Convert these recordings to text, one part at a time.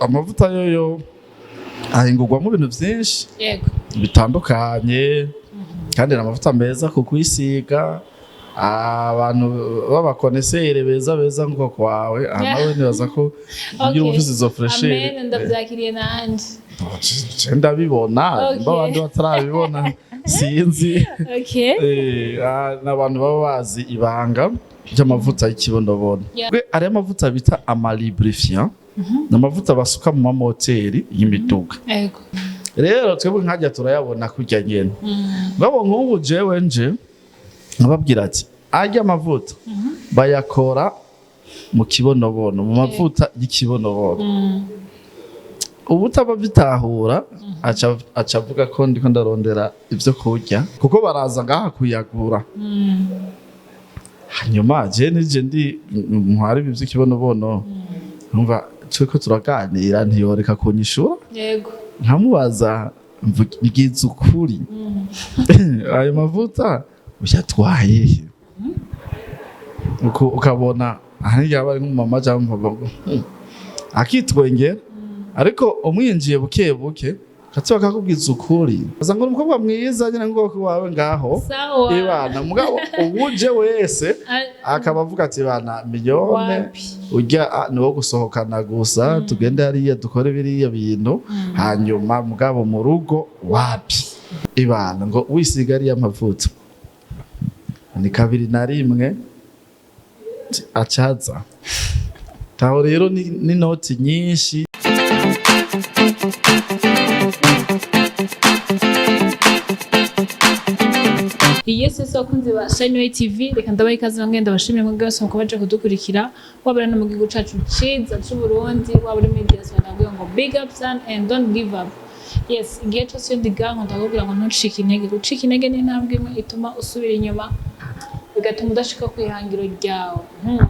Amavuta yoyo ahingurwamo ibintu vyinshi bitandukanye, kandi ni amavuta meza ku kwisiga. Abantu b'aba connaisseurs beza beza nko kwawe aha, nawe nibaza ko ugira ufise izo fraîcheur. Amen, ndavyakiriye nanje. Je ndabibona. Mba abandi batarabibona sinzi. N'abantu baba bazi ibanga ry'amavuta y'ikibonobono. Hariyo amavuta bita ama lubrifiant, ni amavuta basuka mu mamoteri y'imiduga. Rero twebwe nkajya turayabona kurya nyene. Ngabo nk'ubu jewe nje nkababwira ati arya amavuta bayakora mu kibonobono, mu mavuta y'ikibonobono. Ubu utaba bitahura aca avuga ko ndiko ndarondera ivyo kurya, kuko baraza ngaha kuyagura. Hanyuma je nije ndi ntwara ibi vy'ikibonobono, numva turiko turaganira, ntiyoreka kunyishura. Nkamubaza, mbwiza ukuri, ayo mavuta uyatwaye he? Ukabona ahanini yaba ari nk'umumama cyangwa umupapa ngo, akitwengera, ariko umwinjiye buke buke katsi bakakubwiza ukuri, aza ngo ni umukobwa mwiza nyine nk'ubwoko wawe ngaho. Sawa. Ibana mugabo uwuje wese akaba avuga ati bana miliyone Wapi. ujya ni wo gusohokana gusa, tugende hariya dukore biriya bintu, hanyuma mugabo mu rugo wapi. Ibana ngo wisiga ariya mavuta ni kabiri na rimwe acaza taho. Rero ni noti nyinshi. Yes, yes, bakunzi ba Shineway TV, reka ndabaha ikaze bamwe, ndabashimire mwebwe bose mukomeje kudukurikira, waba uri no mu gihugu cacu ciza c'u Burundi, waba uri muri diaspora, ndababwira ngo big up son and don't give up. Yes, igihe cose iyo ndiga ngo ndakubwira ngo ntucike intege. Gucika intege ni intambwe imwe ituma usubira inyuma, bigatuma udashika ku ihangiro ryawe.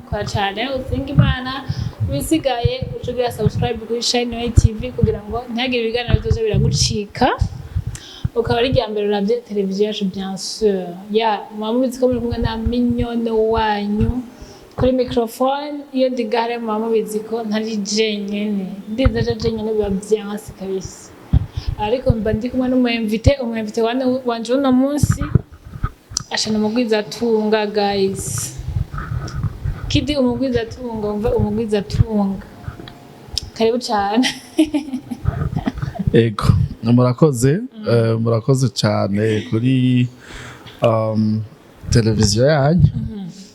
Kora cyane, usenga Imana, ibisigaye uce ugira subscribe kuri Shineway TV kugira ngo ntihagire ibiganiro bizoza biragucika, ukaba ari irya mbere uravye televiziyo yacu. Bien sûr, ya muba mubizi ko muri kumwe na Mignone wanyu kuri microphone. Iyo ndi gare muba mubizi ko ntari jenyene, ndiza je jenyene biba vyanse kabisa, ariko mba ndi kumwe n'umu invité. Umu invité wanje uno munsi ashana umugwizatunga, guys, kidi umugwizatunga, umve umugwizatunga, karibu cane. Ego, murakoze, murakoze cyane kuri televiziyo yanyu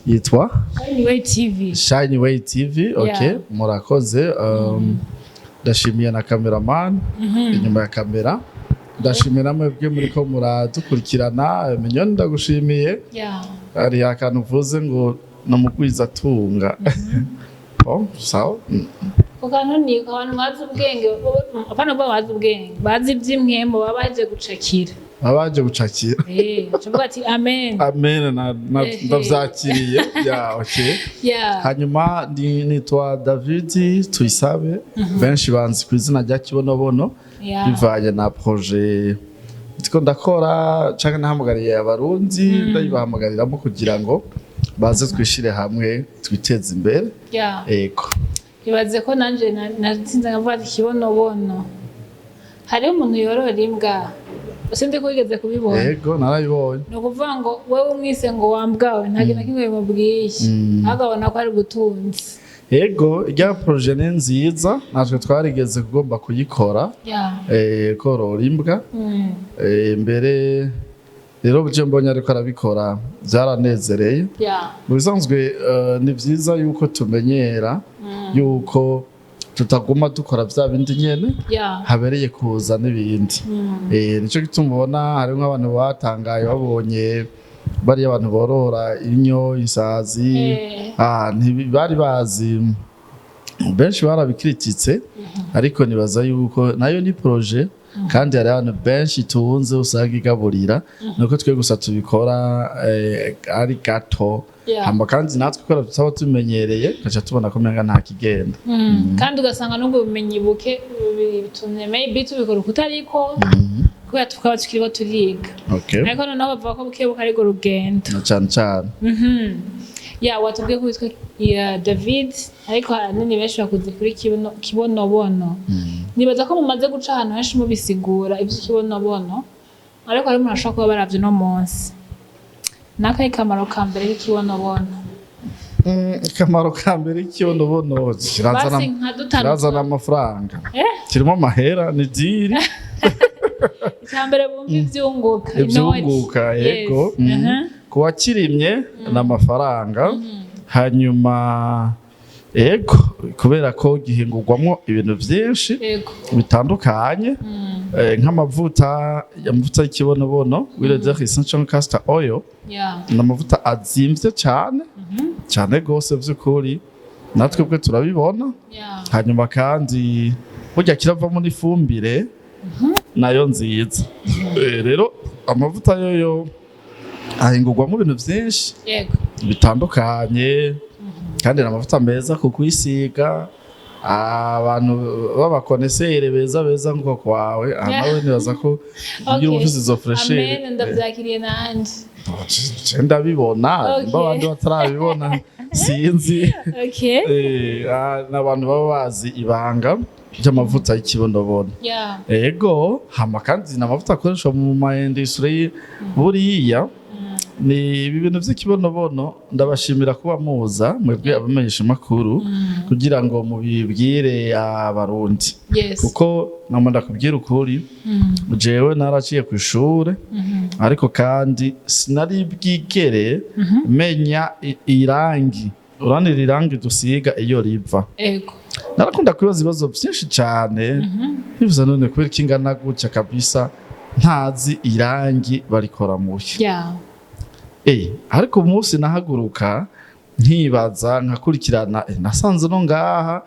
yitwa Anyway TV. Shine Way TV, okay. Murakoze. Ndashimiye na cameraman inyuma ya kamera, ndashimiye namwe muri ko muradukurikirana. Mignone, ndagushimiye. Hari akantu uvuze ngo ni umugwizatunga. Oh, sawa. Ku kantu ni abantu bazi ubwenge, apana kuvuga bazi ubwenge, bazi iby'impwemu, baba baje gucakira. Baba baje gucakira. Tuvuga ati amen. Amen, na ndavyakiriye, ya, okay. Hanyuma nitwa David Tuyisabe, benshi banzi ku izina rya Kibonobono, bivanye na projet ndiko ndakora canke nahamagariye Abarundi, ndayibahamagariramo kugira ngo baze twishire hamwe twiteze imbere. Ego. Ibaze ko nanje natsinze nkavuga ati kibonobono. Hariho umuntu yorora imbwa, sindi ko wigeze kubibona. Ego, narabibonye. Ni ukuvuga ngo wowe umwise ngo wambwawe, nta kintu na kimwe bimubwiye, ahubwo abona ko ari ubutunzi. Ego, irya projet ni nziza, natwe twarigeze kugomba kuyikora, korora imbwa. Mbere rero byo mbonye ariko arabikora byaranezereye. Mu bisanzwe ni byiza yuko tumenyera yuko tutaguma dukora bya bindi nyene, habereye kuza n'ibindi. Nico gituma ubona harimo abantu batangaye babonye bariya abantu borora inyo, isazi. Ntibari bazi, benshi barabikrititse, ariko nibaza yuko nayo ni projet, kandi hari abantu benshi tunze usanga igaburira, nuko twe gusa tubikora ari gato. Hama kandi natwe kubera tutaba tumenyereye, tugaca tubona ko umenga nta kigenda. Kandi ugasanga n'ubwo bumenyi buke bitumye maybe tubikora ukutariko, kubera tukaba tukiriho turiga. Ariko noneho bavuga ko buke buke ariko rugendo. Na cane cane. Ya, watubwiye ko witwa ya David, ariko ahanini benshi bakuze kuri Kibonobono. Nibaza ko mumaze guca ahantu henshi mubisigura ivy'ikibonobono, ariko hari umuntu ashobora kuba baravye uno munsi. Nakahe kamaro ka mbere k'ikibonobono? Akamaro ka mbere k'ikibonobono kirazana Basi nka dutanu. kirazana amafaranga. Eh? Kirimo amahera, ni deal. Icya mbere bumva ivyunguka, inoti. Ivyunguka, yego. Yes. Ku wakirimye ni amafaranga. Hanyuma ego, kubera ko gihingurwamwo ibintu vyinshi bitandukanye, nk'amavuta, amavuta y'ikibonobono, huile de ricin cyangwa castor oil, ni amavuta azimvye cane cane gose vy'ukuri, natwe bwe turabibona. Hanyuma kandi burya kiravamo n'ifumbire nayo nziza. Rero amavuta yoyo ahingurwamo ibintu vyinshi bitandukanye, kandi ni amavuta meza ku kwisiga. Abantu b'aba connaisseurs beza beza nko kwawe aha, nawe nibaza ko iyo ufise izo fraîcheur. Amen, ndavyakiriye nanje. Je ndabibona. Nimba abandi batarabibona sinzi. N'abantu baba bazi ibanga ry'amavuta y'ikibonobono. Ego, hama kandi ni amavuta akoreshwa mu ma industrie. Buriya ni ibi bintu by'ikibonobono, ndabashimira kuba muza mwebwe abamenyesha makuru kugira ngo mubibwire Abarundi, kuko namwe ndakubwira ukuri, jewe naraciye ku ishure, ariko kandi sinari bwigere menya irangi uranira, irangi dusiga iyo riva. Narakunda kwibaza ibibazo byinshi cyane, bivuze none kubera ko ingana gutya kabisa ntazi irangi barikora muhe. Ariko umunsi nahaguruka nkibaza, nkakurikirana, nasanze no ngaha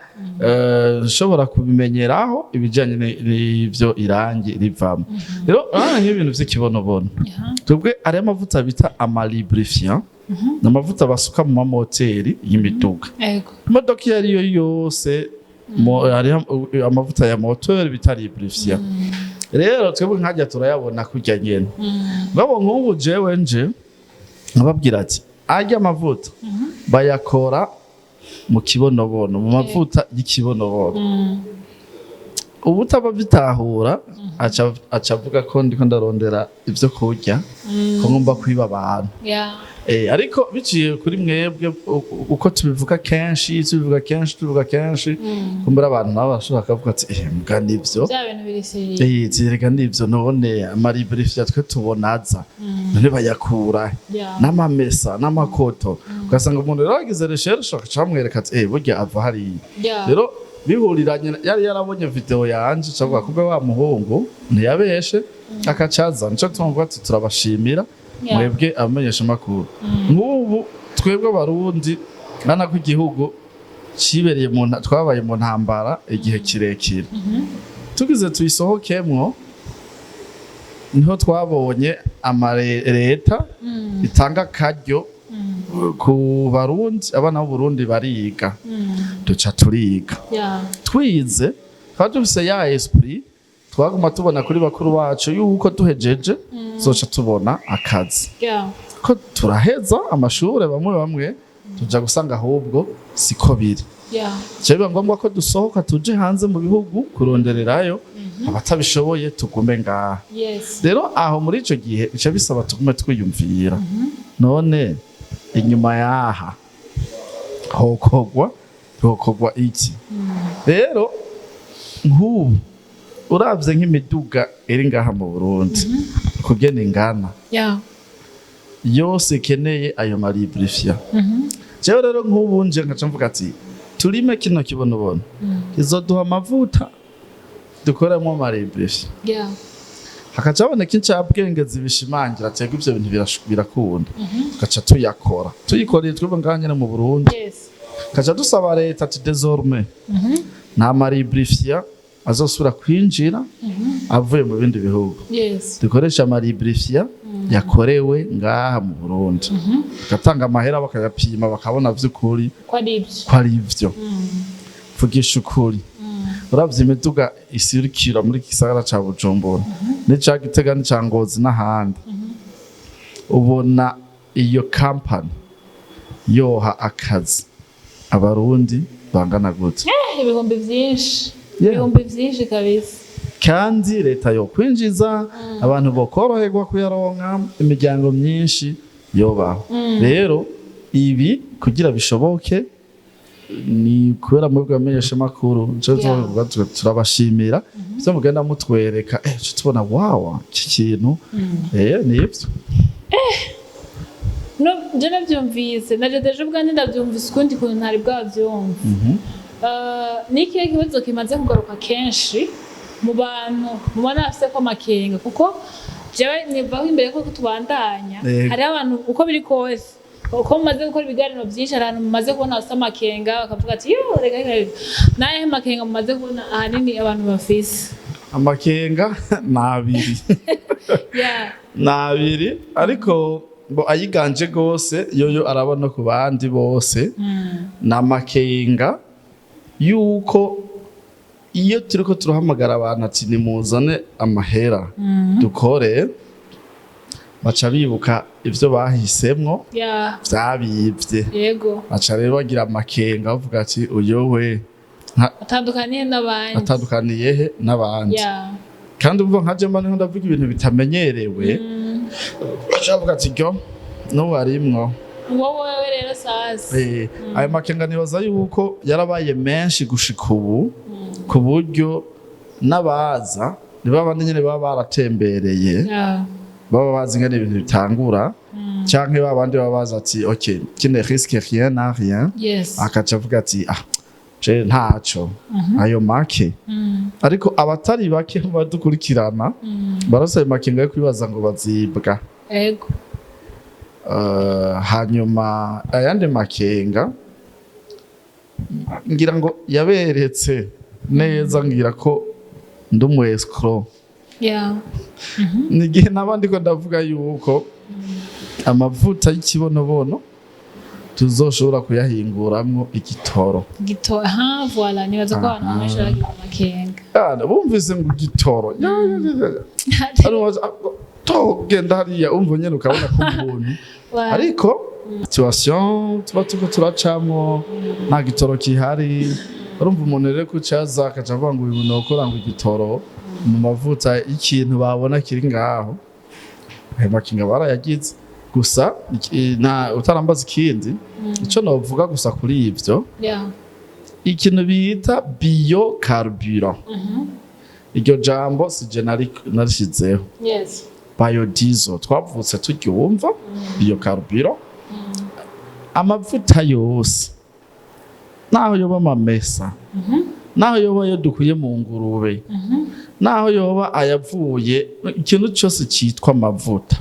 nshobora kubimenyeraho ibijyanye n'ibyo irangi rivamo. Rero urabona nk'ibintu by'ikibonobono, twebwe ariyo amavuta bita ama lubrifiant, ni amavuta basuka mu mamoteri y'imiduga. Imodoka iyo ariyo yose hariho amavuta ya moteri bita lubrifiant. Rero twebwe nkajya turayabona kurya nyene. Ngabo nk'ubu jewe nje nkababwira ati arya amavuta bayakora mu kibonobono, mu mavuta y'ikibonobono. Ubu utaba bitahura aca avuga ko ndiko ndarondera ivyo kurya, ko ngomba kwiba abantu. Ariko biciye kuri mwebwe, uko tubivuga kenshi, tubivuga kenshi, tubivuga kenshi, kumbura abantu nabo barashobora kuvuga ati eh, mbwa nivyo. Bya bintu biri sérieux. Zerega nivyo. None ama lubrifiant twe tubonaza none bayakura he? N'amamesa n'amakoto, ugasanga umuntu rero yagize recherche bakaca bamwereka ati eh, burya ava hariya. Rero bihuriranye yari yarabonye video yanje, cavuga kumbe wa muhungu ntiyabeshe, akacaza. Nico gituma ati turabashimira mwebwe abamenyesha makuru. Nk'ubu twebwe Abarundi urabona ko igihugu cibereye mu twabaye mu ntambara igihe kirekire, tugize tuyisohokemwo niho twabonye amareta itanga akaryo ku Barundi, abana b'Uburundi bariga, duca turiga. Twize twari dufise ya esprit twaguma tubona kuri bakuru bacu yuko duhejeje zoca tubona akazi, ko turaheza amashure bamwe bamwe tuja gusanga ahubwo siko biri. Bica biba ngombwa ko dusohoka tuje hanze mu bihugu kurondererayo, abatabishoboye tugume ngaha. Rero aho muri ico gihe bica bisaba tugume twiyumvira none inyuma yaha hokorwa iki. Rero nk'ubu uravye nk'imiduga iri ngaha mu Burundi kugena ingana, yose ikeneye ayo ma lubrifiant. Jewe rero nk'ubu nje nkaca mvuga ati turime kino kibonobono kizoduha amavuta dukoremo ama lubrifiant, hakaca haboneka incabwenge zibishimangira twebwe ivyo bintu birakunda, tugaca tuyakora, tuyikoreye twebwe ngaha nyene mu Burundi, kaca dusaba leta ati désormais nta ma lubrifiant azosubira kwinjira avuye mu bindi bihugu, dukoresha ama lubrifiant yakorewe ngaha mu Burundi, tugatanga amahera bakayapima bakabona vy'ukuri ko ari ibyo. Ko ari ivyo. Vugisha ukuri, uravye imiduga isirikira muri gisagara ca Bujumbura n'ica Gitega n'ica Ngozi n'ahandi, ubona iyo kampani Yoha akazi Abarundi bangana gute? Ibihumbi byinshi. Ibihumbi byinshi kabisa. Kandi leta yo kwinjiza, abantu bokoroherwa kuyaronka, imiryango myinshi yobaho. Rero ibi kugira bishoboke ni kubera mwebwe bamenyeshamakuru, nico tuvuga, turabashimira ivyo mugenda mutwereka, tuca tubona wawa iki kintu, ni ivyo. No je navyumvise, naje déjà ubwanjye ndavyumvise ukundi kuntu ntari bwavyumva. Ni ikihe kibazo kimaze kugaruka kenshi mu bantu mubona bafise ko amakenga? Kuko jewe nivaho imbere ko tubandanya, hariho abantu, uko biri kose, uko mumaze gukora ibiganiro byinshi, hari abantu mumaze kubona bafise amakenga, bakavuga ati: "Yo, reka reka reka." Nayahe makenga mumaze kubona ahanini abantu bafise? Amakenga ni abiri. Ni abiri, ariko bo ayiganje gose yoyo araba no ku bandi bose. Ni amakenga yuko iyo turiko turahamagara abantu ati: "Nimuzane amahera dukore", baca bibuka ivyo bahisemwo vyabivye. Baca rero bagira amakenga, bavuga ati: "Uyo we atandukaniye n'abandi?" Atandukaniye he n'abandi? Kandi umva, nka je mba niho ndavuga ibintu bitamenyerewe, baca bavuga ati: "Ryo n'ubu arimwo." Wowe rero sasa. Ayo makenga nibaza yuko yarabaye menshi gushika ubu, ku buryo n'abaza ni babandi nyene baba baratembereye, baba bazi ingene ibintu bitangura, canke babandi baba bazi ati: "Ok, qui ne risque rien n'a rien." Akaca avuga ati: "Ah, je ntaco, ayo make." Ariko abatari bake mu badukurikirana barose ayo makenga yo kwibaza ngo bazibwa. Hanyuma ayandi makenga ngira ngo yaberetse neza, ngira ko ndi umu escroc. Ni igihe naba ndiko ndavuga yuko amavuta y'ikibonobono tuzoshobora kuyahinguramwo igitoro. Gito, aha, voilà, nibaza ko abantu benshi baragira amakenga. Ah, bumvise ngo igitoro. Ya, ya, ya, ya. Hano togenda hariya, umva nyene ukabona ko umuntu, ariko situation tuba turiko turacamwo, nta gitoro kihari. Urumva umuntu rero kucaza akaca avuga ngo uyu muntu wokora ngo igitoro mu mavuta y'ikintu babona kiri ngaho, ayo makenga barayagize. Gusa nta utarambaza ikindi, ico novuga gusa kuri ivyo, ikintu bita biocarburant, iryo jambo sije narishizeho. Biodiesel twavutse turyumva, biocarburant, amavuta yose, naho yoba amamesa, naho yoba ayo dukuye mu ngurube, naho yoba ayavuye, ikintu cyose cyitwa amavuta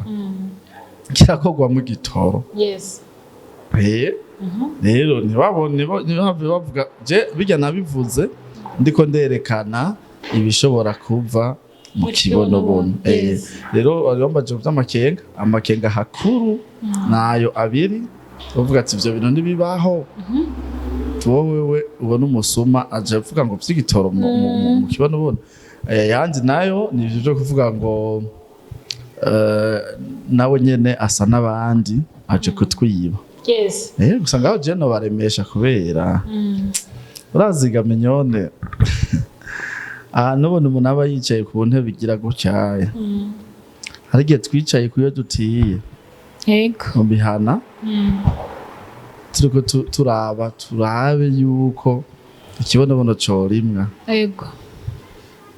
kirakorwamo igitoro. Rero ntibabone ntibave bavuga je bijya nabivuze ndiko nderekana ibishobora kuva mu mu kibonobono. kibonobono. Rero bari bambaje vy'amakenga. Amakenga hakuru nayo abiri, bavuga ati: "Ivyo bintu ntibibaho." Wowe wewe ubona umusuma aje avuga ngo vy'igitoro mu kibonobono. Yandi nayo ni ivyo vyo kuvuga ngo nawe nyene asa n'abandi, aje kutwiba. Gusa ngaho je nobaremesha kubera uraziga minyone ahantu ubona umuntu aba yicaye ku ntebe igira gutyaye. Hari igihe twicaye kuyo dutiye mu bihana, turiko turaba turabe yuko ikibonobono corimwa.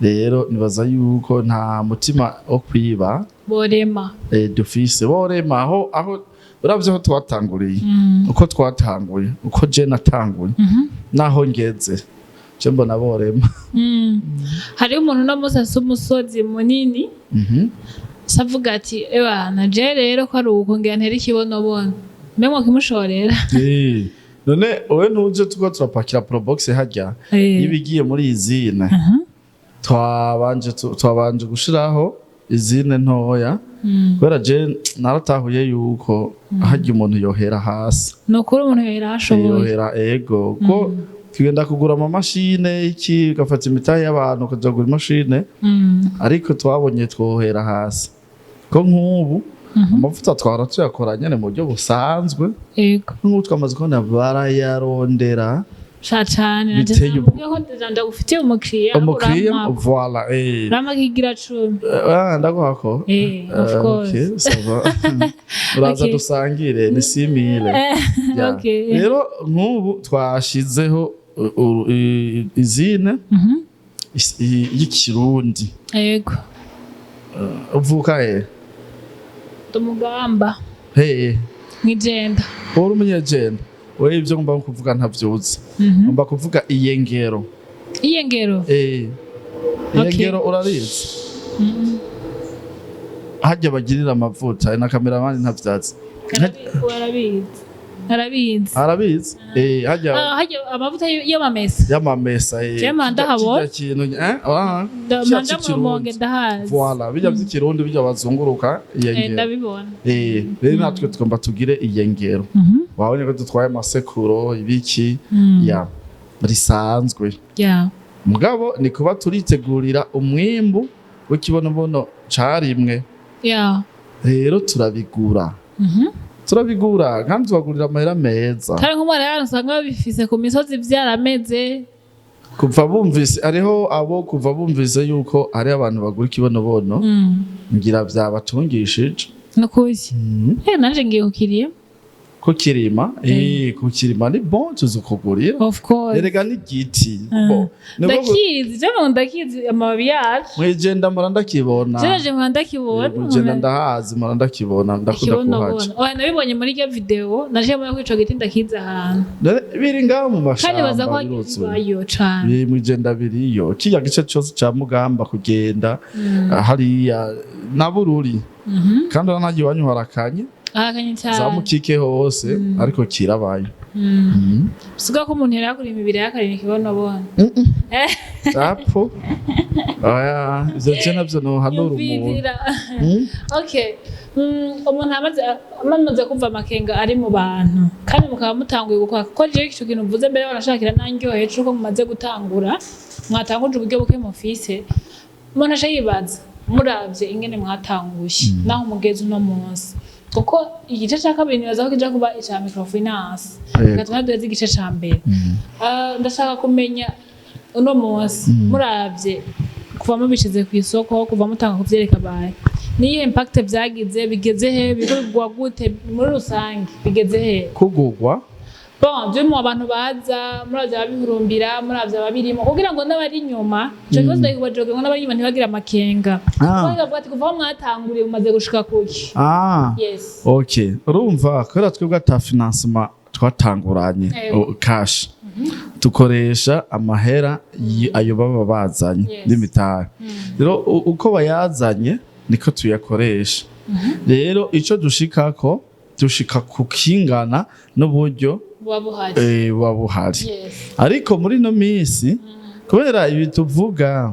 Rero nibaza yuko nta mutima wo kwiba borema. Dufise. Borema aho uravye aho twatanguriye, uko twatanguye, uko je natanguye naho ngeze, je mbona borema. Hariho umuntu uno munsi afise umusozi munini, avuga ati: "Ebana, je rero ko ari uko, ngira ntere ikibonobono." Mbe mwokimushorera? None wowe ntuje tuko turapakira probox harya iyo igiye muri usine, twabanje gushiraho usine ntoya, kubera je naratahuye yuko harya umuntu yohera hasi. Ni ukuri, umuntu yohera aho ashoboye. Yohera, ego, ko tugenda kugura amamashine iki, ugafata imitahe y'abantu ukaja kugura imashine, ariko twabonye twohera hasi ko nk'ubu Amavuta twahora tuyakora nyene mu buryo busanzwe. Nk'ubu twamaze kubona barayarondera. Sha cane nanje. Biteye Namubwiye ko ndagufitiye umukiriya. Umukiriya. Urampa. Voilà. Urampa kigira 10. Ah, ndaguha ko. Of course. Okay, ça va. Uraza dusangire ni 6000. Yeah. Rero nk'ubu twashizeho izine y'ikirundi. Uvuka he? Ndumugamba. He? Mwijenda. Uri umunyegenda wewe, ibyo ngomba kuvuga ntavyuzi. Ngomba kuvuga iyengero. Iyengero. Iyengero urarizi? Harya bagirira amavuta na kameramani ntavyatsi. Arabizi, arabizi. Arabizi, harya. Ah, harya amavuta y'amamesa. Y'amamesa. Je manda habona. Kirya kintu kirya Manda mu c'ikirundi. Rumonge ndahazi. Voilà, bijya vy'ikirundi bijya bazunguruka, iyengero. Ndabibona. Rero natwe tugomba tugire iyengero. Wabonye ko dutwaye amasekuro ibiki ya risanzwe. Mugabo ni kuba turitegurira umwimbu w'ikibonobono carimwe. Rero turabigura. Turabigura kandi tubagurira amahera meza. Kandi nk'umwana yacu usanga babifise ku misozi vyarameze. Kuva bumvise, hariho abo kuva bumvise yuko hari abantu bagura ikibonobono, ngira vyabatungishije. Nukuri. Nanje ngiye kukiriye. Kukirima, kukirima ni bon, tuzokugurira. Of course. Erega n'igiti. Bo, nibwo Ndakizi je, mu ndakizi amababi yacu. Mwijenda mpora ndakibona. Je naje nkaba ndakibona. Mwijenda ndahazi, mpora ndakibona, ndakunda kuhaca. Ikibonobona oya, nabibonye muri rya video naje mbona ko ico giti ndakizi ahantu. None biri ngaho mu Kandi baza ko mashamba biruzuye. bibayo cane. Biri mwijenda, biriyo kirya gice cose ca Mugamba kugenda hariya na Bururi. Kandi urabona iwanyu harakanye. Ahakanye Za cane. Mukike hose, ariko kirabayo. Siga ko umuntu yari yakurima ibiraya akarima ikibonobona. Apo oya, ivyo je navyo nohanura umuntu. Yumvirira. Okay. Umuntu amaze kumva amakenga ari mu bantu kandi mukaba mutanguye gukora, kuko jewe ico kintu mvuze mbere barashakira nandyoheye cuko mumaze gutangura, mwatanguje uburyo buke mufise. Umuntu aca yibaza, muravye ingene mwatanguye naho mugeze uno munsi, kuko igice ca kabiri nibaza ko kija kuba ica microfinance. Bigatuma duheza igice ca mbere. Ah, ndashaka kumenya uno munsi, muravye kuva mubishize ku isoko, kuva mutanga kuvyereka abantu, niyihe impact vyagize? Bigeze he? Bigurwa gute? Muri rusange bigeze he? Kugurwa? Bon, byo mu abantu baza, muravye ababihurumbira, muravye ababirimo, kugira ngo n'abari inyuma, ico kibazo ndakibajije kugira ngo n'abari inyuma ntibagire amakenga. Kuko bavuga ati kuva aho mwatanguriye mumaze gushika kuki? Yes. Okay, urumva kubera twebwe ata financement twatanguranye, cash dukoresha amahera ayo baba bazanye n'imitahe. Rero uko bayazanye niko tuyakoresha. Rero ico dushikako, dushika ku kingana n'uburyo buba buhari. Buba buhari. Ariko muri ino minsi, kubera ibi tuvuga,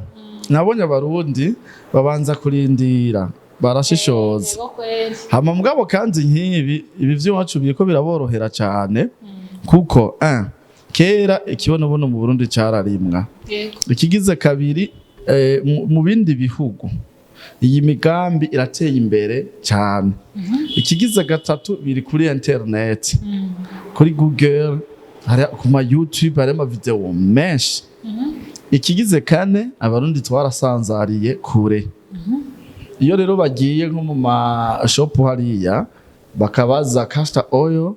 nabonye abarundi babanza kurindira, barashishoza. Yego kweli. Hama mugabo kandi nk'ibi ibi vy'iwacu biriko biraborohera cane, kuko kera ikibonobono mu Burundi cararimwa. Ikigize kabiri, mu bindi bihugu iyi migambi irateye imbere cyane. Ikigize gatatu, biri kuri internet, kuri Google, hari ku ma YouTube, hari ama video menshi. Ikigize kane, abarundi twarasanzariye kure. Iyo rero bagiye nko mu mashopu hariya bakabaza castor oil,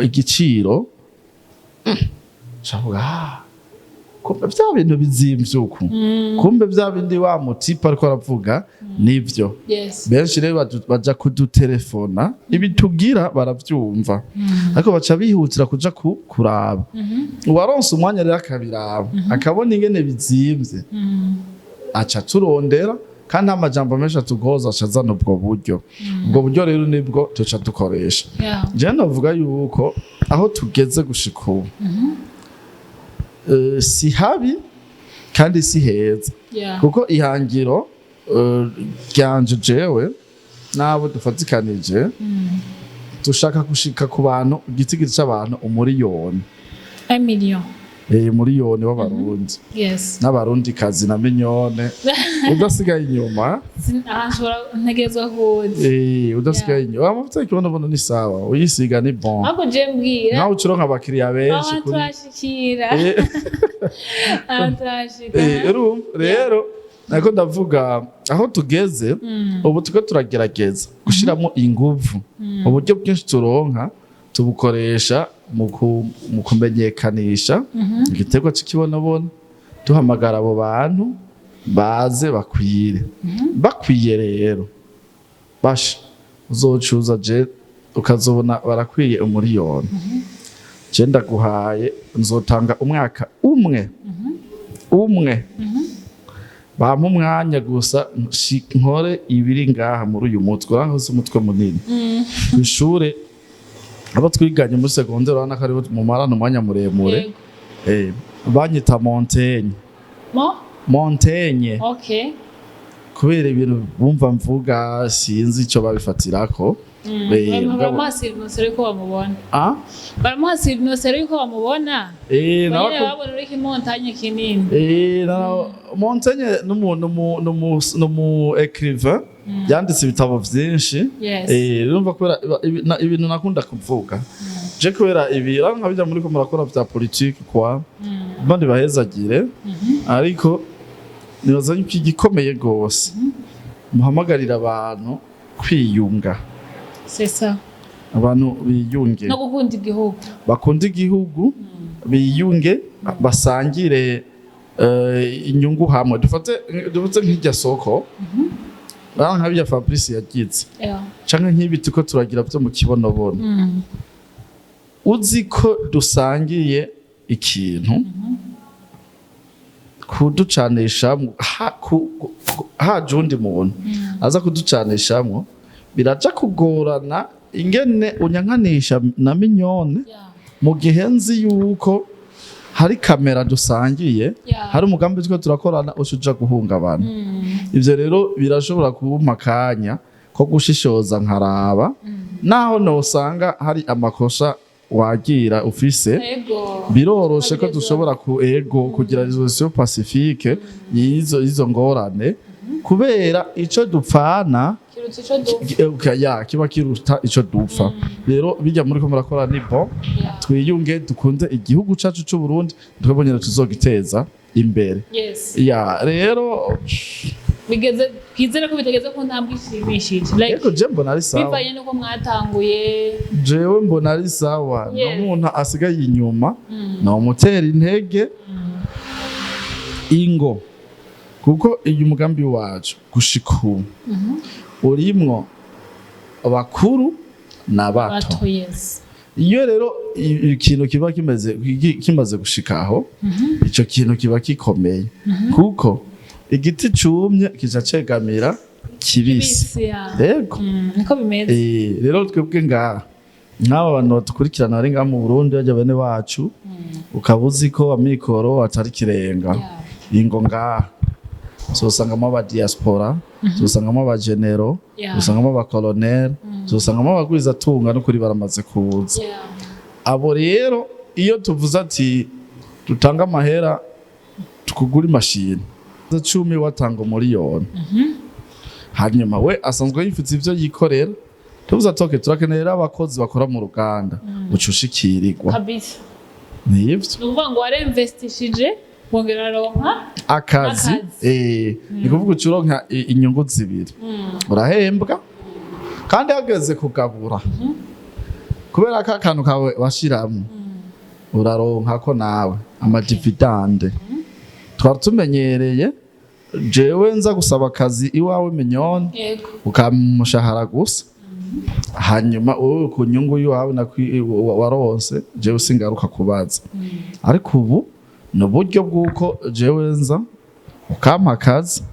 igiciro, cavuga: "Ah, kumbe vya bintu bizimvye uku, kumbe vya bindi wa mutipe ariko aravuga nivyo." Benshi rero baja kudutelefona, ibi tugira baravyumva, ariko baca bihutira kuja kuraba. Uwaronse umwanya rero akabiraba, akabona ingene bizimvye, aca turondera, kandi nta majambo menshi atugoza, aca azana ubwo buryo. Ubwo buryo rero nibwo tuca dukoresha. Je novuga yuko aho tugeze gushika ubu, si habi kandi si heza, kuko ihangiro ryanje jewe n'abo dufatikanije, dushaka gushika ku bantu, igitigiri c'abantu 1 miliyoni. 1 million. Miliyoni w'Abarundi n'Abarundi kazi na Mignonne, udasigaye inyuma. Aha nshobora ntegerezwa kuza. Udasigaye inyuma. Amavuta y'ikibonobono ni sawa, uyisiga ni bon. Ahubwo je mbwira. Nawe ucironka abakiriya benshi Aho kuri turashikira, aho turashika. Urumva rero, nako ndavuga aho tugeze ubu, turiko turagerageza gushiramo inguvu. Uburyo bwinshi turonka tubukoresha mu kumenyekanisha igiterwa c'ikibonobono, duhamagara abo bantu baze bakwire. Bakwiye rero, basha uzocuza je ukazobona barakwiye 1 miliyoni. Je ndaguhaye, nzotanga umwaka umwe umwe, bampa umwanya gusa nkore ibiri ngaha muri uyu mutwe. Urabona umutwe munini. Kw'ishure abo twiganye muri secondaire, urabona ko aribo mumarana umwanya muremure. Banyita Montaigne. Mo? Montaigne. Kubera ibintu bumva mvuga, sinzi ico babifatirako. Baramuha surnom yuko bamubona. Ah? Baramuha surnom yuko bamubona. Bonyene babona uriko imontagne kinini. Montaigne numu écrivain yanditse ibitabo vyinshi. Urumva, kubera ibintu nakunda kuvuga je, kubera ibi nka bijya muri ko murakora vya politique kwa bandi bahezagire, ariko nibaza yuko igikomeye gose muhamagarira abantu kwiyunga. C'est ça. Abantu biyunge. No gukunda igihugu. Bakunda igihugu, biyunge, basangire inyungu hamwe. Dufate nk'irya soko, nka birya Fabrice yagize, canke nk'ibi turiko turagira vyo mu Kibonobono. Uzi ko dusangiye ikintu, kuducanishamwo haje uwundi muntu aza kuducanishamwo, biraja kugorana ingene unyankanisha na Mignonne mu gihe nzi yuko hari kamera dusangiye, hari umugambi turiko turakorana, uca guhungabana. Ivyo rero birashobora kumpa akanya ko gushishoza, nkaraba naho nosanga hari amakosa wagira ufise. Biroroshe ko dushobora ku ego kugira résolution pacifique y'izo ngorane, kubera ico dupfana Kiruta ico dupfa. Ya, kiba kiruta ico dupfa. Rero bijya muri ko murakora ni bon. Twiyunge, dukunde igihugu cacu c'u Burundi, twebwe tuzogiteza imbere. Ya, rero Bigeze, twizere ko bitageze ku ntambwe ishimishije, like Ego, je mbona ari sawa. bivanye n'uko mwatanguye. Jewe mbona ari sawa. N'umuntu asigaye inyuma nomutera intege ingo, kuko iyo umugambi wacu gushika ubu urimwo abakuru na bato. Bato, yes. Iyo rero ikintu kiba kimeze kimaze gushikaho, ico kintu kiba gikomeye, kuko igiti cumye kija cegamira kibisi. Bisi ya. Yego. Niko bimeze. Rero twebwe ngaha, nk'aba bantu badukurikirana bari ngaha mu Burundi, bajya bene wacu, ukaba uzi ko amikoro atari kirenga, ingo ngaha uzosangamo aba diaspora, uzosangamo aba généraux, uzosangamo aba colonel, uzosangamo abagwizatunga, n'ukuri baramaze kuza. Abo rero, iyo tuvuze ati dutange amahera tukugura imashini 10, watanga 1 miliyoni, hanyuma we asanzwe yifite ivyo yikorera, tuvuze ati okay, turakenera abakozi bakora mu ruganda, uca ushikirirwa. Nivyo. Ni ukuvuga ngo warinvestishije, wongera uraronka akazi. Akazi. Ni kuvuga uca uronka inyungu zibiri. Urahembwa, kandi hageze kugabura, kubera ko akantu kawe washiramwo, uraronka ko nawe ama dividendes. Twari tumenyereye jewe nza gusaba akazi iwawe Mignonne, ukampa umushahara gusa, hanyuma wowe ku nyungu y'iwawe waronse, jewe singaruka kubaza. Ariko ubu ni uburyo bw'uko jewe nza ukampa akazi,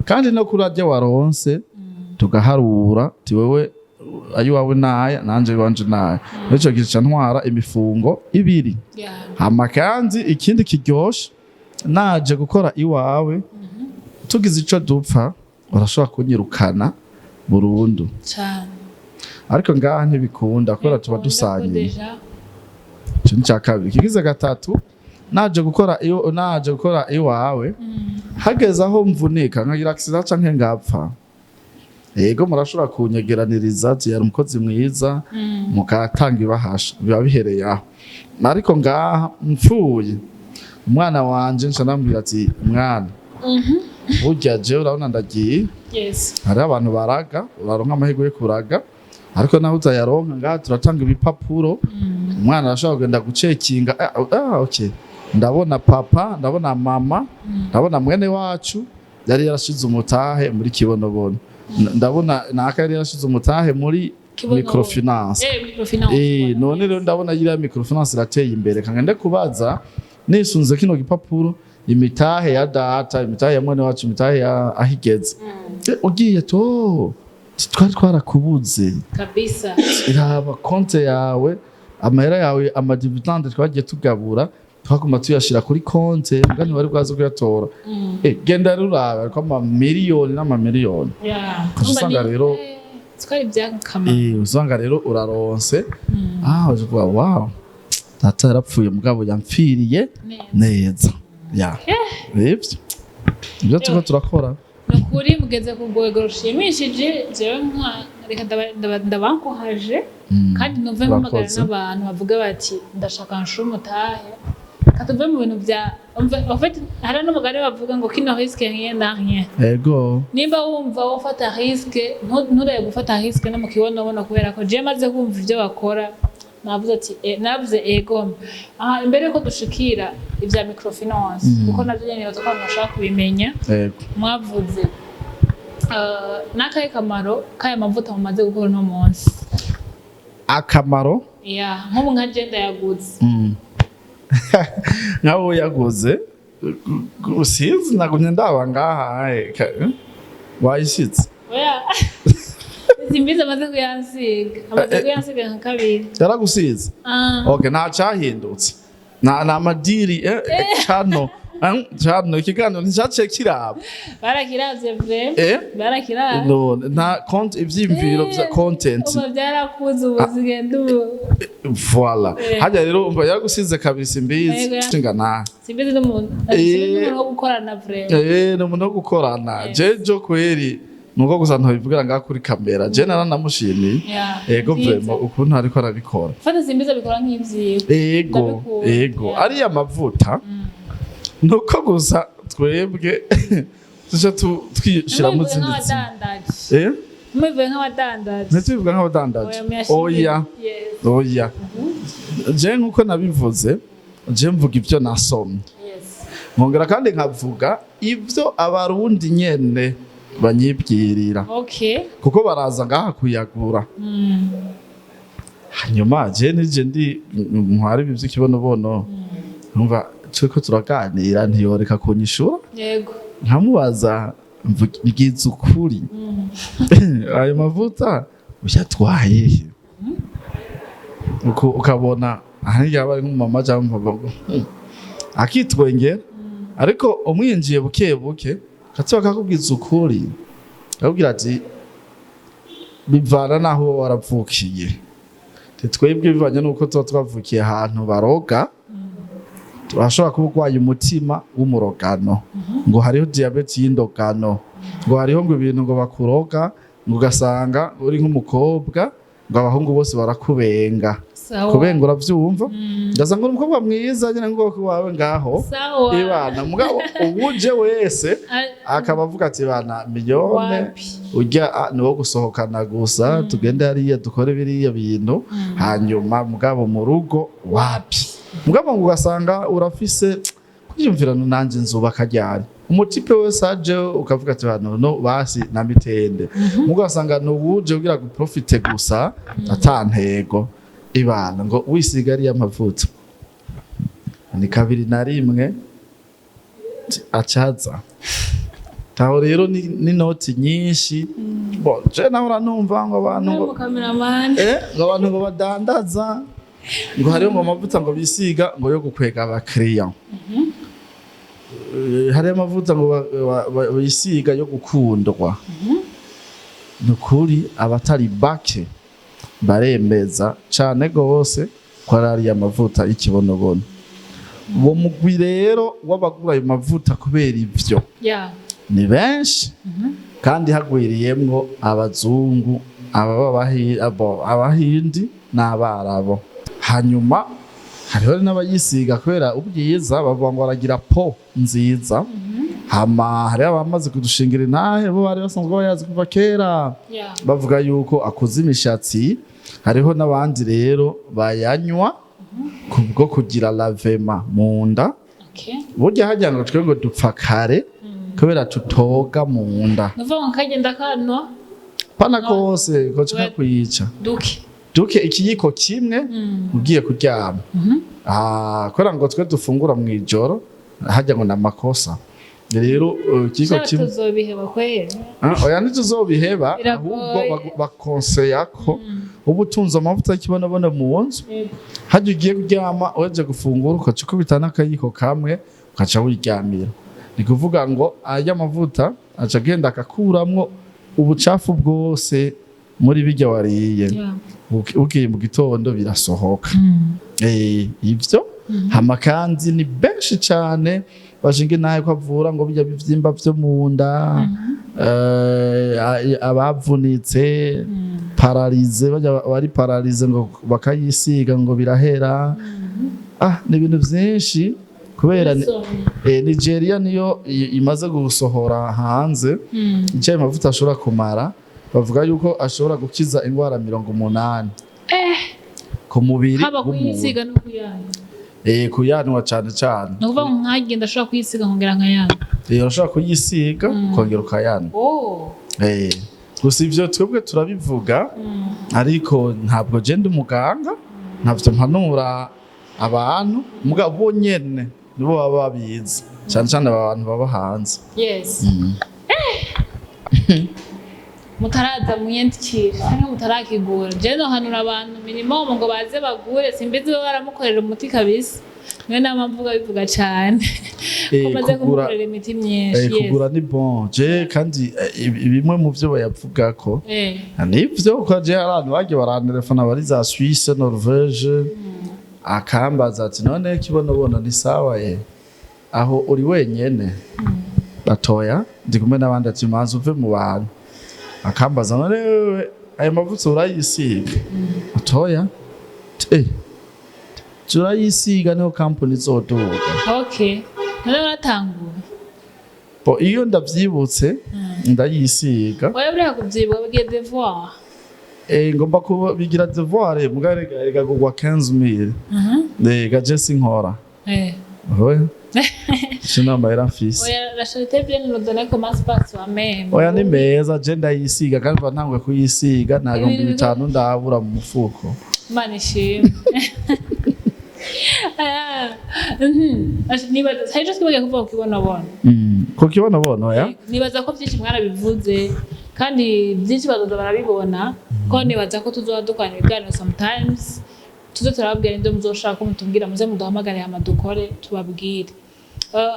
kandi no kuri arya waronse tugaharura ti wewe ayiwawe naya, nanje iwanje naya. Ico gica ntwara imifungo ibiri. Hama kandi ikindi kiryoshe, naje gukora iwawe, tugize ico dupfa, urashobora kunyirukana burundu. Cane. Ariko ngaha ntibikunda, kubera tuba Bikunda ko dusangiye. Déjà. Ico ni ica kabiri. Ikigize gatatu, Naje gukora iwawe, hageze aho mvunika nkagira accident canke ngapfa, yego, murashobora kunyegeraniriza ati yari umukozi mwiza, mukatanga ibahasha, biba bihereye aho. Ariko ngaha mpfuye, umwana wanje nca ndamubwira ati: "Mwana, burya jewe urabona ndagiye." Hariho abantu baraga, uraronka amahirwe yo kuraga, ariko naho utayaronka, ngaha turatanga ibipapuro. Umwana arashobora kugenda gucekinga: "Ah, ah, okay, ndabona papa, ndabona mama, ndabona mwene wacu yari yarashize umutahe muri Kibonobono. Ndabona naka yari yarashize umutahe muri Kibonobono. microfinance." Microfinance. None rero ndabona yiriya microfinance irateye imbere, kangende kubaza nisunze kino gipapuro imitahe ya data, imitahe ya mwene wacu, imitahe ya ahigeze. Ugiye to twari twarakubuze. Iraba konte yawe, amahera yawe, ama dividendes twagiye tugabura, twaguma tuyashira kuri konte, mbwa ntiwari bwaze kuyatora. Genda rero urabe, ariko amamiliyoni n'amamiliyoni. Ukaca usanga rero Twari byakamaro. Usanga rero uraronse, uje kuvuga: "Wow, data yarapfuye mugabo yampfiriye neza." Neza ya ivyo turiko turakora. Ni ukuri mugeze ku rwego rushimishije. Jewe nka reka ndabankohaje kandi numve mpamagara Urakoze. n'abantu bavuga bati: "Ndashaka nshure umutahe." Katuve mu bintu bya en fait hari n'umugani bavuga ngo: "Qui ne risque rien n'a rien." Nimba wumva wofata risque, nturebe gufata risque no mu kibonobono, kubera ko jewe maze kumva ivyo bakora, navuze ati navuze ego. Aha imbere yuko dushikira ivya microfinance, kuko navyo nyene nibaza ko abantu bashaka kubimenya, mwavuze n'akahe kamaro k'aya mavuta mumaze gukora uno munsi? Akamaro? Ya, nk'ubu nka je ndayaguze. Nk'abo yaguze, sinzi, nagumye ndaba ngaha, wayishitse. Oya, simbizi, amaze kuyansiga, amaze kuyansiga nka kabiri. Yaragusize? Ah. Okay, nta cyahindutse, nta madiri, cano cano ikiganiro nticyaciye kiraba. Barakiravye vrai. Barakiravye. No, nta content, ivyiyumviro vya content. Ubu byarakuze, ubu zigenda ubu. Voilà. Hajya rero umva, yaragusize kabiri, simbizi. Nshinga nta Simbizi n'umuntu, simbizi n'umuntu wo gukorana vrai. Ni umuntu wo gukorana. Jejo kweri nuko gusa ntabivugira ngaha kuri kamera, je naranamushimiye. Ego. Vyiza. Vraiment ukuntu ariko arabikora. Fata simbizi abikora nk'ivyiwe. Ego. Ndabikunda. Ego. Ariya mavuta nuko gusa twebwe tuca twishiramo Ntimubivuge izindi zindi. nk'abadandaji. Ntimubivuge nk'abadandaji. Ntitubivuga nk'abadandaji. Oya, muyashire. Oya. Yes. Oya, je nkuko nabivuze, je mvuga ibyo nasomye, nkongera kandi nkavuga ibyo Abarundi nyene banyibwirira, kuko baraza ngaha kuyagura. Hanyuma je nije ndi ntwara ibi by'ikibonobono, numva turiko turaganira, ntiyoreka kunyishura. Nkamubaza: "Mbwiza ukuri, ayo mavuta uyatwaye he?" Ukabona ahanini yaba ari nk'umumama cyangwa umupapa ngo, akitwengera, ariko umwinjiye buke buke kati bakakubwiza ukuri, akakubwira ati: "Bivana n'aho uba waravukiye. Twebwe bivanye n'uko tuba twavukiye ahantu baroga, turashobora kuba urwaye umutima w'umurogano, ngo hariho diyabete y'indogano, ngo hariho ngo ibintu ngo bakuroga, ngo ugasanga uri nk'umukobwa, ngo abahungu bose barakubenga." Kubenga uravyumva? Ugasanga uri umukobwa mwiza nyine ngo wawe ngaho, ibana, mugabo uwuje wese akaba avuga ati: "Bana miliyone." Wapi. Urya ni wo gusohokana gusa, tugende hariya dukore biriya bintu, hanyuma mugabo mu rugo wapi. Mugabo ngo ugasanga urafise kwiyumvirano: "Nanje nzubaka ryari?" Umu type wese aje ukavuga ati: "Bano no basi na mitende." Mugabo ugasanga nuwuje kugira ngo profite gusa, ata ntego. Ibana ngo wisiga ariya mavuta ni kabiri na rimwe acaza taho rero ni noti nyinshi. Bo je nahora numva ngo abantu ngo Mu cameraman. Ngo abantu ngo badandaza, ngo hariho ngo amavuta ngo bisiga ngo yo gukwega abakiriya. Hariho amavuta ngo bisiga yo gukundwa. Ni ukuri abatari bake baremeza cane gose ko ari ariya mavuta y'ikibonobono. Uwo mugwi rero w'abagura ayo mavuta kubera ivyo ni benshi, kandi hagwiriyemwo abazungu, abahindi n'abarabo. Hanyuma hariho n'abayisiga kubera ubwiza, bavuga ngo baragira peau nziza. Hama hariho abamaze kudushingira intahe, bo bari basanzwe bayazi kuva kera, bavuga yuko akuza imishatsi. Hariho n'abandi rero bayanywa kubwo kugira lavement mu nda. Burya harya ngo twe ngo dupfa kare kubera tutoga mu nda. Nuvuga ngo kagenda kanwa? Pana kose koca kakwica. Duke. Duke, ikiyiko kimwe ugiye kuryama. Ah, kubera ngo twe dufungura mu ijoro, harya ngo ni amakosa rero, ikiyiko Sha, kimwe. tuzobiheba kweri. Ah, oya, ntituzobiheba. Biragoye. Ahubwo bakonseya ko uba utunze amavuta y'ikibonobono mu nzu, harya ugiye kuryama uhejeje gufungura, ukaca ukubita n'akayiko kamwe, ukaca wiryamira. Ni kuvuga ngo aya mavuta aca agenda akakuramwo ubucafu bwose muri birya wariye. Ugiye mu gitondo birasohoka. Ivyo hama kandi ni benshi cane bashinga intahe ko avura ngo bijya bivyimba vyo mu nda, abavunitse, paralysé, bajya bari paralysé ngo bakayisiga ngo birahera. Ah, ni ibintu vyinshi kubera Nigeria niyo imaze gusohora hanze icyo ayo mavuta ashobora kumara. Bavuga yuko ashobora gukiza indwara 80 ku mubiri Haba w'umuntu. kuyisiga no kuyanywa? Kuyanwa cane cane. Ni ukuvuga ngo nkagenda ashobora kuyisiga nkongera nkayanywa? Urashobora kuyisiga ukongera ukayanywa. Gusa ivyo twebwe turabivuga, ariko ntabwo je ndi umuganga, ntavyo mpanura abantu, mugabo bo nyene nibo baba babizi, cane cane aba bantu baba hanze. Yes. Mutaraza mwiyandikire cyangwa mutarakigura, je nohanura abantu minimum ngo baze bagure. Simbizi, bo baramukorera umuti kabisa, niyo nama mvuga bivuga cane ko maze kumukorera imiti myinshi. Kugura ni bon. Je kandi bimwe mu vyo bayavugako nivyo, ko je hari abantu bagiye barantelefona bari za Suisse, Norvège, akambaza ati: "None kibonobono ni sawa ye, aho uri wenyene?" Batoya, ndi kumwe n'abandi. Ati: "Manza uve mu bantu." Akambaza: "None wewe ayo mavuta urayisiga?" Atoya, turayisiga, niho kampani izoduga. Okay, none waratanguye? Bo iyo ndavyibutse ndayisiga. Oya, buriya kuvyibuka bigiye devoir. Ngomba kuba bigira devoir, muga rega kugwa 15,000. Gaje sinkora. Oya, sinamahera mfise. Oya, la charité bien ordonnée commence par soi-même. Oya, ni meza, je ndayisiga kandi mba ntanguye kuyisiga nta bihumbi Ibintu bitanu ndabura mu mufuko. Imana ishimwe. Ah, mhm. Nibaza hari ico twibagiye kuvuga ku kibonobono? Ku kibonobono, oya. Nibaza ko byinshi mwarabivuze, kandi byinshi bazoza barabibona, ko nibaza ko tuzoba dukorana ibiganiro sometimes, tuze turababwira ibyo muzoshaka ko mutubwira, muze muduhamagare hama dukore tubabwire.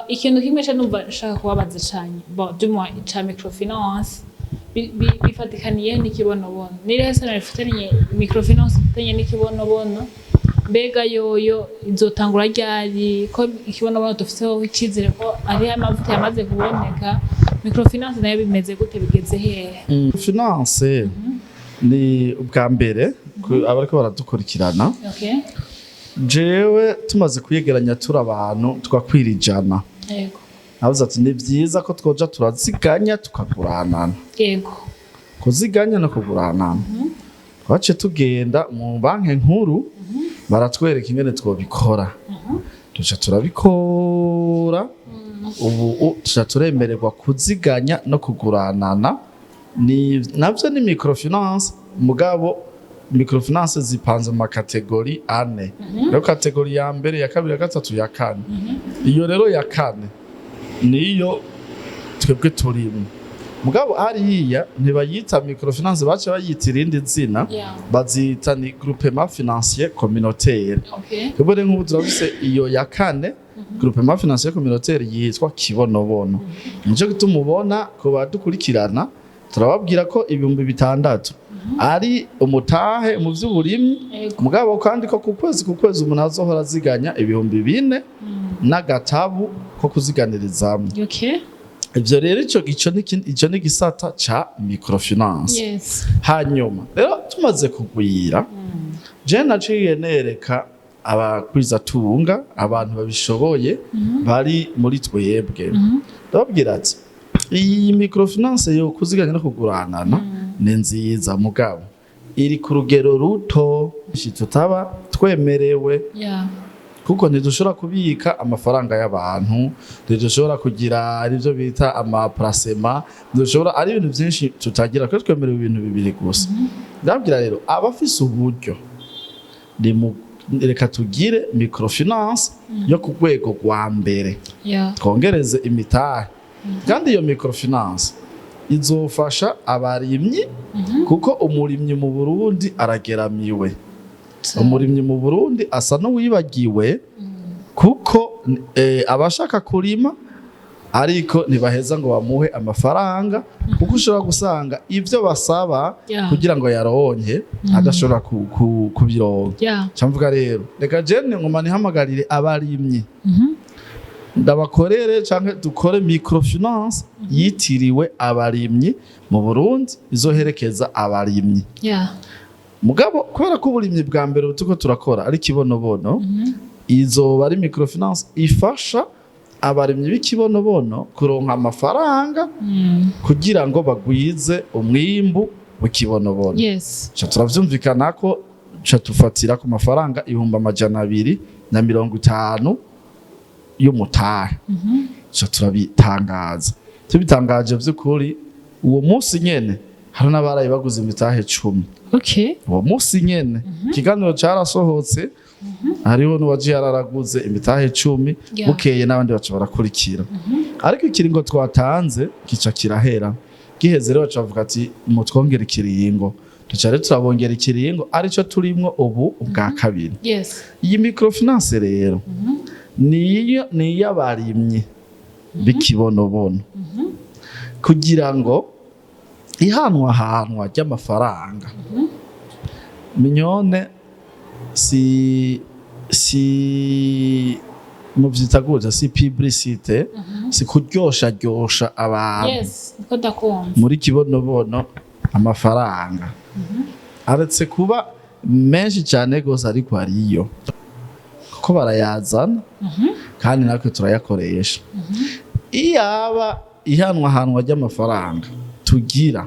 Ikintu kimwe ca numva nshaka kubabaza cane, bon, du moins ca microfinance, bifatikaniye n'ikibonobono, ni irihe sano rifitaniye microfinance ifitanye n'ikibonobono? Mbega yoyo izotangura ryari, ko ikibonobono dufiseho icizere ko ariho amavuta yamaze kuboneka? Microfinance nayo bimeze gute, bigeze hehe? Finance ni ubwa mbere abariko baradukurikirana. Jewe tumaze kuyegeranya turi abantu twakwira 100, navuze ati ni vyiza ko twoja turaziganya tukaguranana. Kuziganya no kuguranana, twaciye tugenda mu banki nkuru, baratwereka ingene twobikora, tuca turabikora. Ubu tuca turemererwa kuziganya no kuguranana. Ni navyo ni microfinance, mugabo microfinance zipanze mu ma catégories ane. Rero catégorie ya mbere, ya kabiri, ya gatatu, ya kane. Iyo rero ya kane niyo twebwe turimo, mugabo hariya ntibayita microfinance, baca bayita irindi zina. Bazita ni groupement financier communautaire. Twebwe rero nk'ubu turafise iyo ya kane, groupement financier communautaire yitwa Kibonobono. Nico gituma ubona ku badukurikirana turababwira ko 6000 ari umutahe mu vy'uburimyi, mugabo kandi ko ku kwezi ku kwezi umuntu azohora aziganya 4000. N'agatabu ko kuziganirizamwo. Ivyo rero, ico ni igisata ca microfinance. Hanyuma rero tumaze kugwira, je naciye nereka abagwizatunga, abantu babishoboye bari muri twebwe, ndababwira ati: "Iyi microfinance yo kuziganya no kuguranana ni nziza, mugabo iri ku rugero ruto tutaba twemerewe, kuko ntidushobora kubika amafaranga y'abantu, ntidushobora kugira aribyo bita ama placement, ntidushobora, ari ibintu byinshi tutagira kuko twemerewe ibintu bibiri gusa." Ndababwira rero: "Abafise uburyo, reka tugire microfinance yo ku rwego rwa mbere, twongereze imitahe, kandi iyo microfinance izofasha abarimyi, kuko umurimyi mu Burundi arageramiwe. Umurimyi mu Burundi asa n'uwibagiwe, kuko abashaka kurima ariko ntibaheza ngo bamuhe amafaranga, kuko ushobora gusanga ibyo basaba kugira ngo yaronke adashobora kubironka." Camvuga rero: "Reka jene ngoma nihamagarire abarimyi, ndabakorere canke dukore microfinance yitiriwe abarimyi mu Burundi, izoherekeza abarimyi." Mugabo kubera ko uburimyi bwa mbere turiko turakora ari kibonobono, izoba ari microfinance ifasha abarimyi b'ikibonobono kuronka amafaranga kugira ngo bagwize umwimbu w'ikibonobono. Ca turavyumvikana ko ca tufatira ku mafaranga 250,000 y'umutahe. Ca turabitangaza. Tubitangaje, vy'ukuri uwo munsi nyene hari n'abaraye baguze imitahe 10. Uwo munsi nyene ikiganiro carasohotse, hariho n'uwaje yararaguze imitahe 10. Bukeye n'abandi baca barakurikira, ariko ikiringo twatanze kica kirahera. Giheze rero, baca bavuga ati: "Mutwongere ikiringo." Duca rero turabongera ikiringo, arico turimwo ubu ubwa kabiri. Iyi microfinance rero niyo ni iy'abarimyi b'ikibonobono, kugira ngo ihanwahanwa ry'amafaranga minyone si muvyita gutya, si publicité, si kuryosharyosha abantu. Yes, niko ndakumva. Muri kibonobono amafaranga aretse kuba menshi cyane gose, ariko hariyo, kuko barayazana kandi natwe turayakoresha. Iyaba ihanwahanwa ry'amafaranga tugira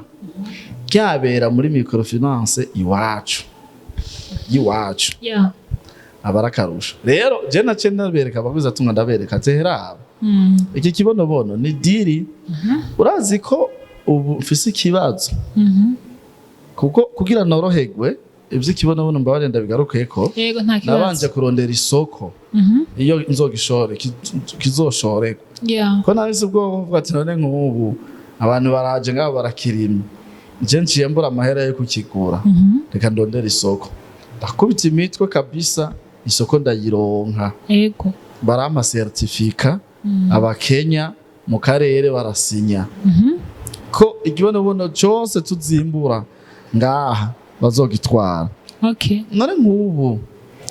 ryabera muri microfinance iwacu y'iwacu, aba ari akarusho. Rero je naciye ndabereka abagwizatunga, ndabereka ati: "Heraba, iki kibonobono ni deal." Urazi ko ubu mfise ikibazo, kuko kugira noroherwe ivy'ikibonobono, mbabarire ndabigarukeko, Yego, nta kibazo. nabanje kurondera isoko iyo nzogishore kizoshorerwa, ko nahise ubwoba buvuga ati: "None nk'ubu abantu baraje ngabo barakirimye, je nciye mbura amahera yo kukigura, reka ndondere isoko." Ndakubita imitwe kabisa, isoko ndayironka. Barampa certificat, abakenya mu karere barasinya ko ikibonobono cose tuzimbura ngaha bazogitwara. None nk'ubu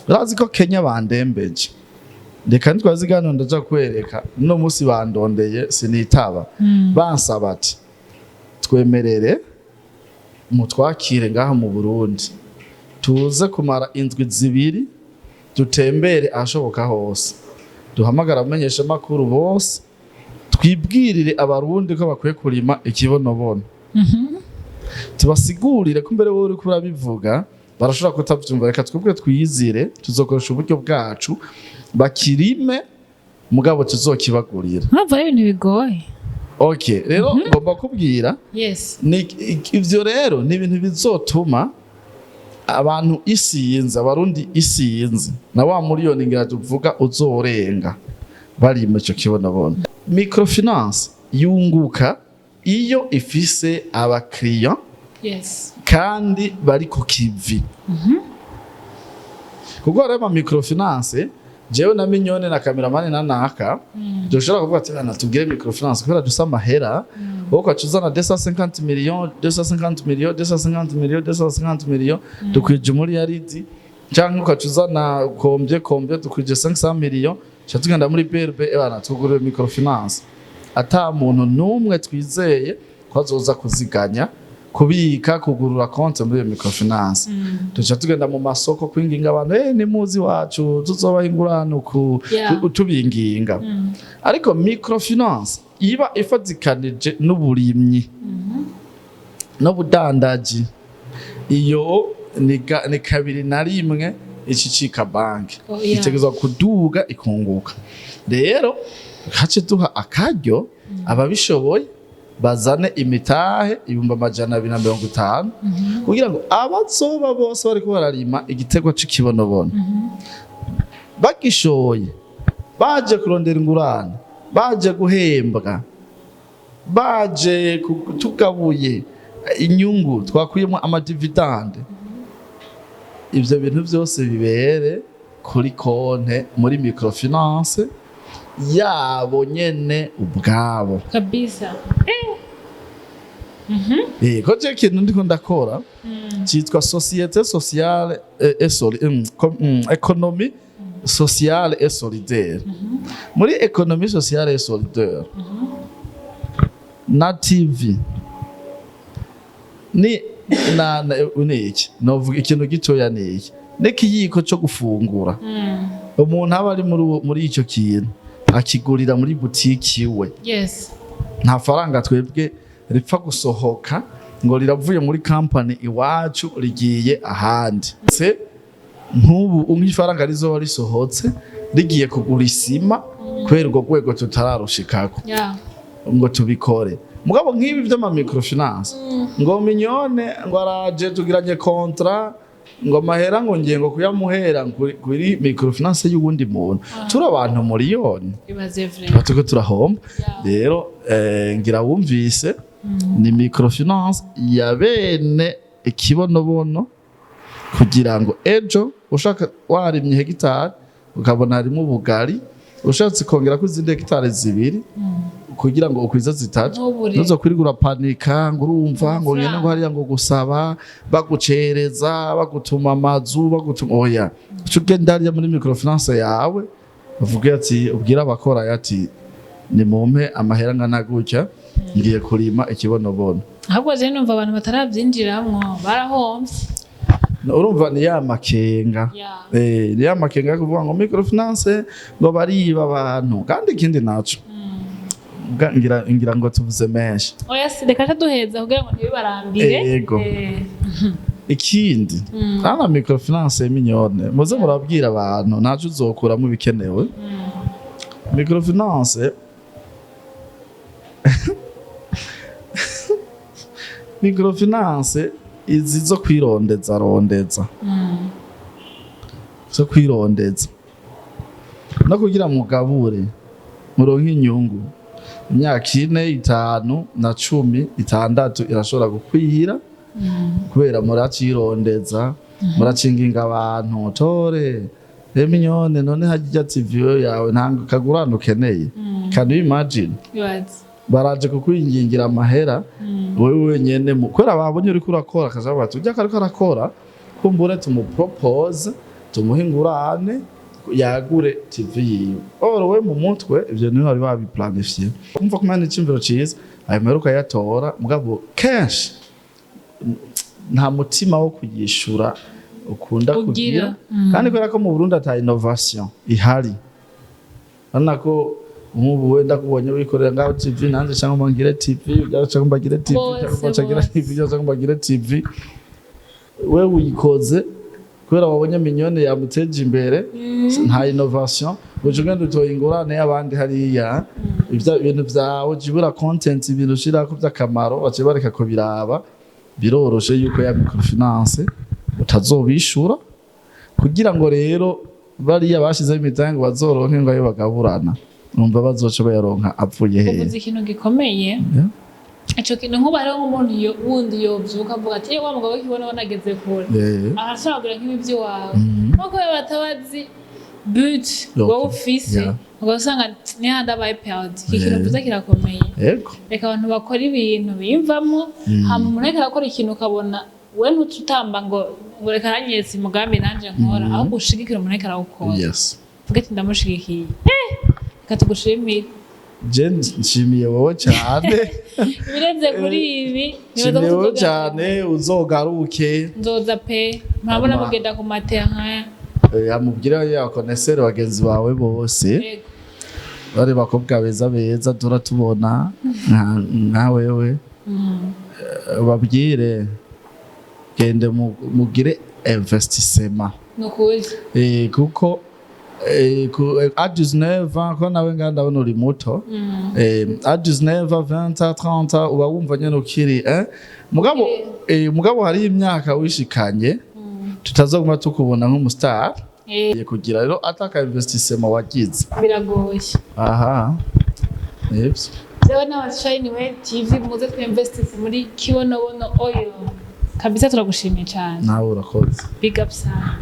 urazi ko Kenya bandembeje? Reka ntitwaziganiro, ndaja kwereka. Uno munsi bandondeye sinitaba, bansaba ati: "Twemerere mutwakire ngaha mu Burundi, tuze kumara indwi 2, dutembere ahashoboka hose, duhamagara abamenyeshamakuru bose, twibwirire abarundi ko bakwiye kurima ikibonobono, tubasigurire ko mbere wowe uriko urabivuga barashobora kutavyumva. Reka twebwe twiyizire, tuzokoresha uburyo bwacu bakirime, mugabo tuzokibagurira." Mpamvu ari ibintu bigoye. Okay, rero ngomba kubwira, ni ivyo rero ni ibintu bizotuma abantu isinzi, abarundi isinzi, na wa miliyoni ngira tuvuga uzorenga barima ico kibonobono. Microfinance yunguka iyo ifise abakiriya kandi bari ku kivi, kuko hariho ama microfinance jewe na Minyone na cameraman na naka dushobora kuvuga ati: "Bana, tugire microfinance kubera dufise amahera." Wowe ukaca uzana 250 millions, 250 millions, 250 millions, 250 millions, dukwije umuriyaridi, canke ukaca uzana combien combien, dukwije 500 millions. Tuca tugenda muri BRB, ebana, tugurira microfinance, ata muntu n'umwe twizeye ko azoza kuziganya, kubika, kugurura konti muri iyo microfinance. Tuca tugenda mu masoko kwinginga abantu: "Nimuzi wacu tuzobaha ingurane uku." Tubinginga. Ariko microfinance iba ifatikanije n'uburimyi n'ubudandaji, iyo ni kabiri na rimwe icicika banki. Itegerezwa kuduga, ikunguka. Rero hace duha akaryo ababishoboye bazane imitahe 250,000, kugira ngo abazoba bose bariko bararima igiterwa c'ikibonobono bagishoye, baje kurondera ingurane, baje guhembwa, baje tugabuye inyungu twakuyemo ama dividendes, ivyo bintu vyose bibere kuri konte muri microfinance yabo nyene ubwabo. Kabisa. Ko je kintu ndiko ndakora citwa société sociale et économie sociale et solidaire. Muri économie sociale et solidaire na TV ni na ni iki novuga, ikintu gitoya ni iki, n'ikiyiko cyo gufungura, umuntu aba ari muri ico kintu akigurira muri butiki iwe. Nta faranga twebwe ripfa gusohoka ngo riravuye muri company iwacu rigiye ahandi. Se nk'ubu nk'ifaranga rizoba risohotse rigiye kugura isima, kubera urwo rwego tutararushikako ngo tubikore. Mugabo nk'ibi vy'ama microfinance, ngo Mignonne ngo araje tugiranye contrat, ngo amahera ngo ngiye ngo kuyamuhera kuri microfinance y'uwundi muntu, turi abantu miliyoni, Ibaze vrai. tuba turiko turahomba. Rero ngira wumvise, ni microfinance ya bene ikibonobono, kugira ngo ejo ushaka warimye hegitari ukabona harimo ubugari, ushatse kongera ko izindi hegitari zibiri kugira ngo ukwize zitatu, Ntubure. ntuzo kwirigura panika ngo urumva ngo ngende ngo hariya ngo gusaba, bagucereza, bagutuma amazu, bagutuma. Oya, uca ugenda hariya muri microfinance yawe, uvuge ati, ubwire abakora ati: "Nimumpe amahera angana gutya, ngiye kurima ikibonobono." Ahubwo je numva abantu batarabyinjiramwo barahomvye. Urumva ni ya makenga. Ni ya makenga yo kuvuga ngo microfinance ngo bariba abantu. Kandi ikindi naco, ngira ngo tuvuze menshi. Oya, si reka duheza kugira ngo ntibibarambire. Yego. Ikindi kandi, microfinance, Mignonne, muze murabwira abantu, ntaco uzokuramo ibikenewe. Microfinance izi zo kwirondeza rondeza, zo kwirondeza no kugira mugabure muronke inyungu, imyaka 4, 5 na 10, 6 irashobora gukwira, kubera muracirondeza, muracinginga abantu tore Mignonne. None harya TV yawe nta kagurane ukeneye? Can you imagine? Ibaze. Baraje kukwingingira amahera wewe wenyene, kubera babonye uriko urakora, akaja bati: "Ujya ariko arakora, kumbure tumupropose, tumuhe ingurane yagure TV yiwe." Or we mu mutwe ivyo niwe wari wabiplanifiye, kumva kumenya iciyumviro ciza, ayo mahera ukayatora. Mugabo kenshi nta mutima wo kuyishura ukunda Ugira. kugira. Kandi kubera ko mu Burundi ata innovation ihari, urabona ko nk'ubu wenda kubonye wikorera ngaho TV, nanjye cyangwa ngire TV, cyangwa mbagire TV, Bose, cyangwa mbagire bose. TV, cyangwa mbagire TV. We uyikoze kubera wabonye Mignonne yamuteje imbere, nta innovation. Uje ugenda utoye ingurane y'abandi hariya, ivyo ibintu vyawe ujibura content, ibintu ushirako vy'akamaro baciye bareka kubiraba. Biroroshe yuko ya microfinance utazobishura, kugira ngo rero bariya bashizeho imitahe ngo bazoronke ngo ayo bagaburana, numva bazoca bayaronka avuye hehe? Uvuze ikintu gikomeye. Ico kintu, nk'ubu hariho nk'umuntu wundi yovyuka avuga ati: "Wa mugabo w'ikibona nageze kure." Arashobora kugira nk'ibi by'iwawe, nkuko batabazi but wowe ufise, ugasanga nihandi abaye perdu. Iki kintu uvuze kirakomeye. Reka abantu bakora ibintu biyumvamo. Hama umuntu ariko arakora ikintu, ukabona we ntututamba ngo reka aranyeretse umugambi nanje nkora, ahubwo ushigikire umuntu ariko arawukora. Uvuge ati: "Ndamushigikiye." Reka tugushimire. Je nshimiye wowe cyane. Ibirenze kuri ibi nibaza Nshimiye ko wowe tuzogaruka. cyane, uzogaruke. Nzoza pe, murabona mugenda ku ma terrain. Amubwire yakonesere bagenzi bawe bose. Yego. Bari bakobwa beza beza turatubona nka wewe. Babwire gende mugire investissement. Ni ukuri. Kuko à 19 ans, ko nawe nga ndabona uri muto, à 19, 20, 30 uba wumva nyene ukiri, mugabo hari imyaka wishikanye tutazoguma tukubona nk'umu star. Kugira rero ataka investissement wagize. Biragoye. Aha, nivyo. Jewe n'aba Shine Way TV, muze twinvestise muri Kibonobono Oil kabisa. Turagushimiye cyane. Nawe urakoze. Big up sana.